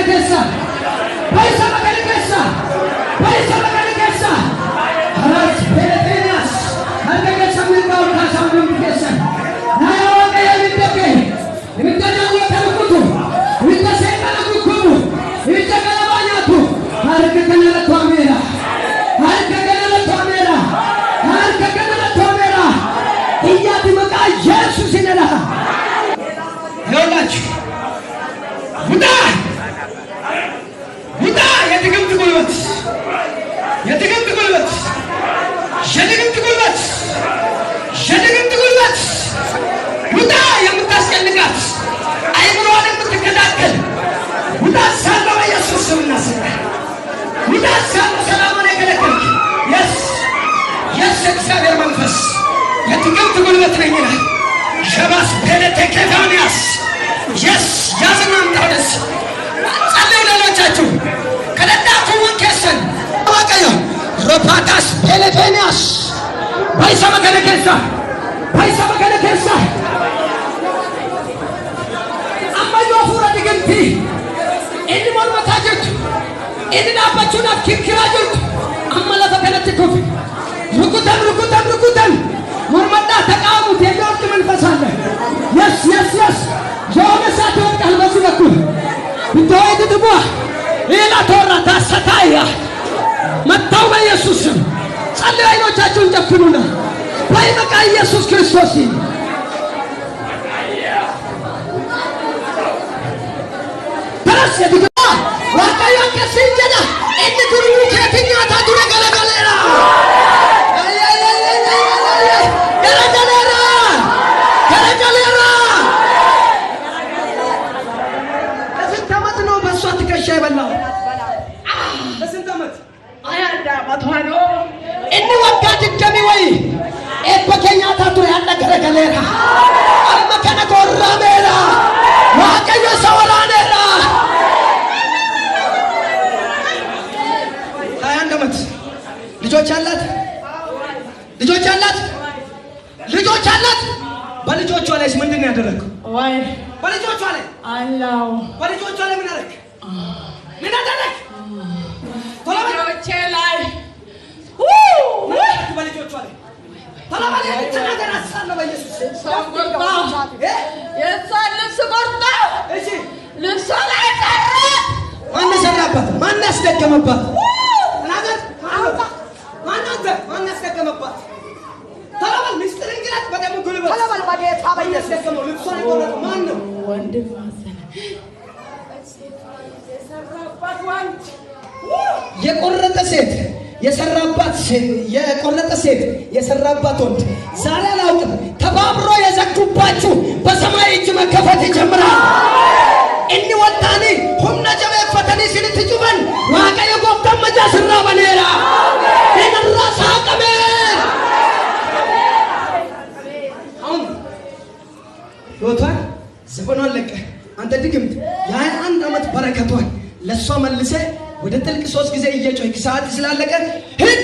kana keessa, ba'i saba kana keessa, ba'i saba kana keessa. Haras Peletenas, harka keessa mirgaa ol kaasaa hundumti keessan. Naa Waaqayyo ibidda kee, ibidda daawwata rukutu, ibidda seexana guggubu, ibidda galabaa nyaatu, harka kana irratti waameera. Harka kana irratti waameera. Harka kana irratti waameera. Iyyaati maqaa Yesuusin jedha. ይኸውላችሁ ውጣ ውጣ! የድግምት ጉልበት፣ የድግምት ጉልበት፣ የድግምት ጉልበት፣ የድግምት ጉልበት ውጣ! የምታስጨንቃት፣ አይምሮዋን የምትከላከል ውጣ! ሳለው በኢየሱስ ስም እናስጣ። ውጣ ሳለው ሰላሟን የከለከልክ። Yes, yes፣ እግዚአብሔር መንፈስ የድግምት ጉልበት ነኝ ይላል። ሸባስ ፔለቴኬፋንያስ። Yes፣ ያዝና አምጣ ወደዚህ። ጸልዩ ሌሎቻችሁ kadhadhaa keessan Waaqayyo ropatas ፔሌቴኒያስ ba'i saba kana keessa, ba'i saba kana keessa. Ammayyuu hafuura digimtii inni mormataa jirtu, inni dhaabbachuudhaaf kirkiraa jirtu, amma lafa kanatti kufi. Rukutan, rukutan, rukutan. Mormadhaa ተቃወሙት። የሚወድቅ መንፈስ አለ። Yes, የሆነ ሰዓት ይወድቃል። በዚህ በኩል ብትወይድ ድቧ ሌላ ተወራ ታሰታያ መታው በኢየሱስ ስም። ጸልዩ። አይኖቻችሁን ጨፍኑና በይበቃ ኢየሱስ ክርስቶስ ተነስ። የድግ Waaqayyo akkasiin jedha, inni gurmuu keetiin nyaataa ture galagaleera. Garagaleera, garagaleera። ለስንት ዓመት ነው በእሷ ትከሻ የበላው? ለስንት ዓመት? 21 ዓመቷ ነው። Inni waggaa 20 wayii eebba kee nyaataa ture har'a garagaleera. Amma kana gorrameera. Waaqayyo isa waraaneera. 21 ዓመት ልጆች አላት፣ ልጆች አላት፣ ልጆች አላት። በልጆቿ ላይስ ምንድን ነው ያደረግከው? ወይ በልጆቿ ላይ አላው በልጆቿ ላይ ምን አደረግ? ምን አደረግ? ቶሎ በል። ልጆቼ ላይ ምን አደረግ በልጆቿ ላይ? ቶሎ በል ተናገር። አሳለሁ በኢየሱስ ስም። ልብሷን ቆርጣ እ? የእሷን ልብስ ቆርጣ እሺ ልብሷ ላይ ሰራ። ማን ሰራባት? ማን ያስደገመባት? ተናገር። ማን አንተ? ማን ያስደገመባት? ቶሎ በል ምስጢርን ግለጥ። በደሙ ጉልበት ቶሎ በል በጌታ ማን በኢየሱስ ያስደገመው? ልብሷን የቆረጠው ማን ነው? ወንድም መሰለኝ የሰራባት ወንድ። የቆረጠ ሴት የሰራባት ሴት፣ የቆረጠ ሴት የሰራባት ወንድ ዛሬ አላውቅም። ተባብሮ የዘጉባችሁ በሰማይ እጅ መከፈት ይጀምራል። Inni waltaanii humna jabeeffatanii isinitti cufan Waaqayyo gooftaan majaa sirraa baneera. Inarraa saaqameera. አሁን ህይወቷን ዘፈኗን ለቀህ አንተ ድግምት የ21 ዓመት በረከቷን ለእሷ መልሰህ ወደ ጥልቅ ሶስት ጊዜ እየጮህክ ሰዓት ስላለቀ ሂድ።